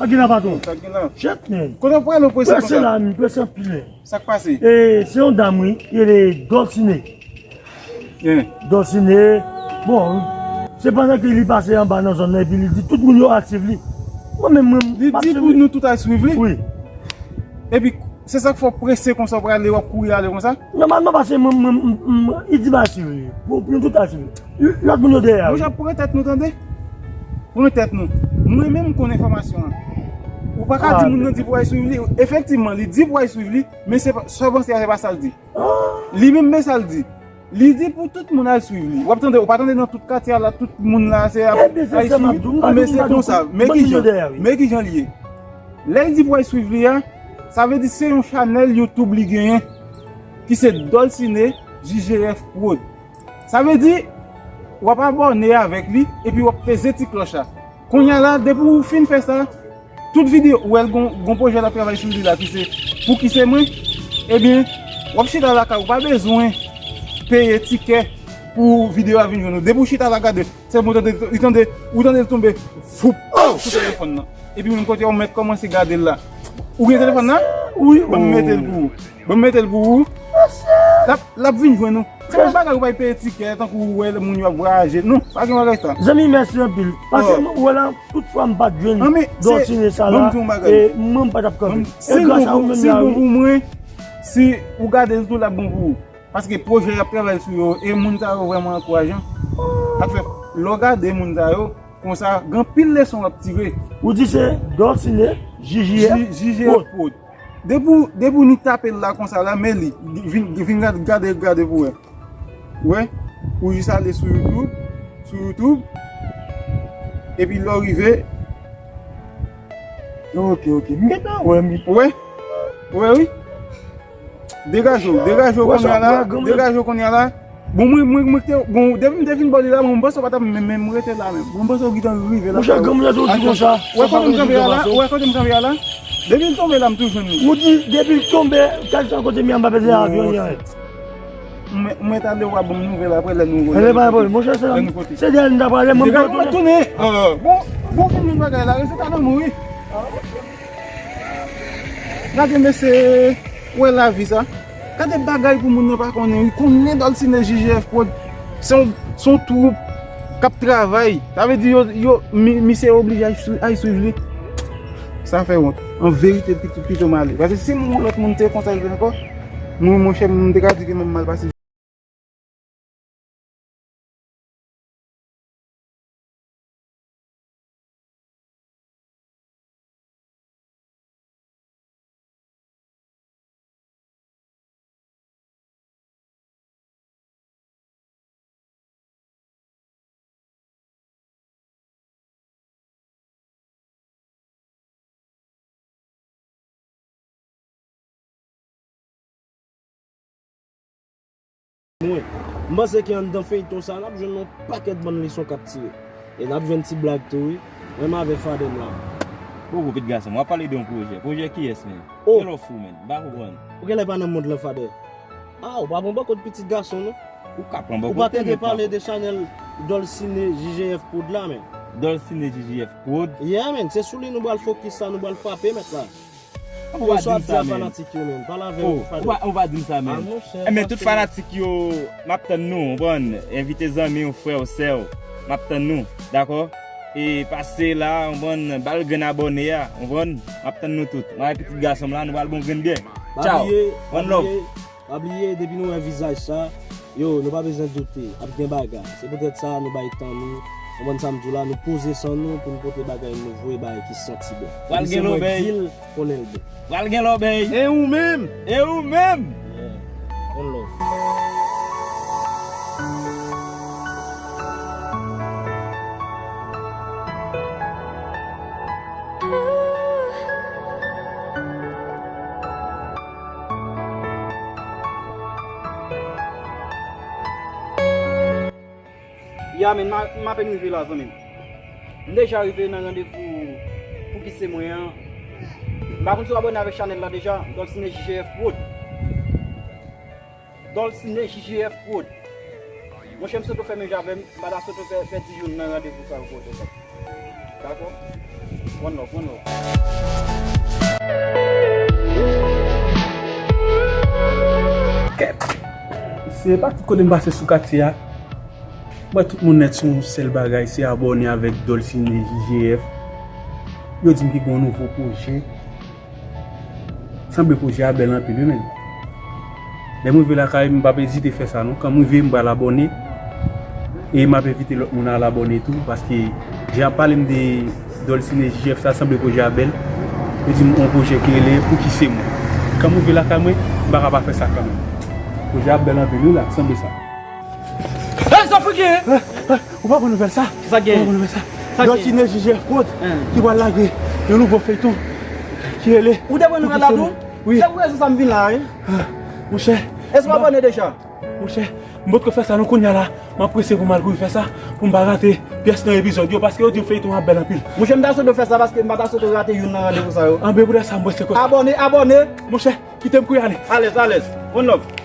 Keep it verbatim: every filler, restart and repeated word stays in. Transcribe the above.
Sa gen la, patwon? Sa gen la. Chet, men. Kote w prale, w prese konsa? Prese la, men, prese anpil, men. Sa k pase? E, se yon dam, wi, ki rele Dolcine. Dolcine, bon, se pandan ke li pase anba nan zòn nan, epi li di tout moun yo al swiv li. Mwen menm, mwen, li di pou nou tout al swiv li? Wi. Epi, se sa k fè w prese konsa, w prale, w ap kouri ale konsa? Nòmalman, paske mwen, mwen, mwen, mwen, li di m al swiv li. Pou, pou nou tout al swiv li. Lòt moun yo dèyè a, wi. Monchè, pran tèt nou, tande. Pran tèt nou. Mwen menm, m konn enfòmasyon an. Ou pa ka di moun nan di pou al swiv li. Efektivman, li di pou al swiv li, men se pa, sa w panse a, se pa sa l di. Li menm, men sa l di. Li di pou tout moun al swiv li. W ap tande, ou pa tande nan tout katye a la, tout moun la, se ap al swiv li. Men se konsa. Men kijan, men kijan li ye. Lè l di pou al swiv li a, sa vle di se yon chanèl YouTube li genyen, ki se Dolcine J G F Prod. Sa vle di, w ap abòne avèk li, epi w ap peze ti klòch la. Kounye a la, depi w fin fè sa, tout videyo, ou wè l gon, gon pwojè l ap travay sou li la, ki se Pou ki se mwen, ebyen, w ap chita lakay ou, pa bezwen peye tikè pou videyo a vin jwenn ou. Depi w chita la gade, sèlman ou tande, ou tande, ou tande l tonbe, foup, sou telefòn nan. Epi menm kote a, ou mèt kòmanse gade l la. Ou gen telefòn nan? Wi. Ban m mete l pou ou. Ban m mete l pou ou. L ap, l ap vin jwenn ou. Se pa bagay ou pa peye tikè, tankou ou wè moun yo ap vwayaje. Non, pa gen bagay sa. Zanmi, mèsi anpil. Paske mwen, ou wè la, tout fwa m pa t jwenn Dolcine sa la, e mwen m pa t ap kanpe. E gras a ou menm la, wi. Si l bon pou mwen, si ou gade l tou, l ap bon pou ou. Paske pwojè y ap travay sou yo, e moun sa yo vrèman ankourajan. Sa k fè, lè w gade moun sa yo, konsa, gen anpil leson w ap tire. Ou di se Dolcine, J J F Prod. Depi w, depi w ni tape l la konsa la, men li, vin, vin gade, gade, gade pou wè. Wè, ou jis ale sou YouTube, sou YouTube, epi lè w rive, ok, ok, m gentan wè, m. Wè, wè, wi. Degaje w, degaje w kounye a la, degaje w kounye a la. Bon, mwen, mwen, mwen te, bon, depi m te fin ba w li la, mwen panse w pa t ap menm, menm rete la menm. Mwen panse w gentan rive la. Monchè, granmoun nan toujou di konsa. Ou wè kote m kanpe a la? Ou wè kote m kanpe a la? Depi l tonbe la, m tou jwenn li. Ou di, depi l tonbe, kèlkeswa kote m ye, m pa peze avyon, anyen. Mwen, mwen ta de w ap ban m nouvèl apre lè nou. Monchè, se dèyè n ta prale, mwen m tounen. Bon, bon, fin moun bagay la, rete ta nan nou, wi. Gade mesye, ou wè lavi sa. Gade bagay pou moun nan pa konnen. Ou konnen Dolcine J J F Prod se yon, se yon twoup k ap travay. Sa vle di yo, yo, mi, misye oblije al swi-, al swiv li. Sa fè wont. An verite, pito, pito m ale. Paske si moun, lòt moun te konsa ankò, mwen, monchè, m te ka di ke m ap mal pase. Mwen, m panse ke anndan feyton sa, n ap jwenn yon pakèt bann leson k ap tire. E n ap jwenn ti blag tou, wi. Menm avè fadè m la. Poko, pitit gason m, w ap pale de yon pwojè. Pwojè kiyès menm? Oh! Kilè w fou, menn? M pa konprann. Ou genlè pa nan mond lan, fadè. Ah, ou pa pran bò kot pitit gason, non? Ou ka pran bò kote, men pa. Ou pa tande pale de chanèl Dolcine J J F Prod la, menn? Dolcine J J F Prod? Yeah, menn, se sou li nou pral fokis la, nou pral frape, mèt la. Ou pa di m sa, menn. Fanatik yo, menn. Pale avè yo, fadè. Ou pa, ou pa di m sa, menn. Ah, monchè, men tout fanatik yo, m ap tann nou, w konprann? Envite zanmi w, frè w, sè w. M ap tann nou, dakò? E pase la, w konprann, ba l grenn abòne a, w konprann? M ap tann nou tout. Mwen avèk pitit gason m la, nou pral bon grenn byè. Tchaw. One love. Pa bliye, depi nou wè vizaj sa, yo, nou pa bezwen doute, ap gen bagay. Se poutèt sa, nou bay tan nou, w konprann sa m di w la, nou poze san nou pou nou pote bagay nou, voye bagay ki santi bon. Pral gen lòbèy. Epi se mwen k di l, konnen l bon. Pral gen lòbèy. E ou menm? E ou menm? Yeah. One love. Ya, men, m a, m apèn rive la, zanmi m. M deja rive nan randevou pou ki se mwen an. M pa konn si w abòne avèk chanèl la deja, Dolcine J J F Prod. Dolcine J J F Prod. Monchè, m sot fè menm jan avè m, m pa ta sot fè, fè di jou nan randevou sa yo pou ou. Dakò? One love, one love. Kèt! Se pa tout kote m pase sou katye a. M wè tout moun nèt se yon sèl bagay, se abòne avèk Dolcine J G F. Yo di m ki gen yon nouvo pwojè. Sanble pwojè a bèl anpil, wi, menn. Lè m rive lakay, m p ap ezite fè sa, non. Kan m rive, m pral abòne. E m ap envite lòt moun al abòne tou, paske jan y ap pale m de Dolcine J G F sa, sanble pwojè a bèl. Yo di m yon pwojè ki rele Pouki se mwen. Kan m rive lakay mwen, m pa ka pa fè sa kanmenm. Pwojè a bèl anpil, wi, la, sanble sa. Hey, sa fou ki ye? Eh, eh, ou pa pran nouvèl sa? Sa gen? Ou pa pran nouvèl sa? Sa gen? Dolcine J G F Prod, hein, ki pral lage yon nouvo feyton ki rele Ou te pran nouvèl la tou? Wi. Se pou rezon sa m vin la, wi. Ah, monchè. Èske w abòne deja? Monchè, m potko fè sa non, kounye a la, m ap prese pou m al kouri fè sa, pou m pa rate pyès nan epizòd yo, paske yo di m feyton an ap bèl anpil. Monchè, m ta swete w fè sa, paske m pa ta swete w rate youn nan randevou sa yo. Anben, poutèt sa, m prese konsa. Abòne, abòne! Monchè, kite m kouri ale. Alèz, alèz. One love.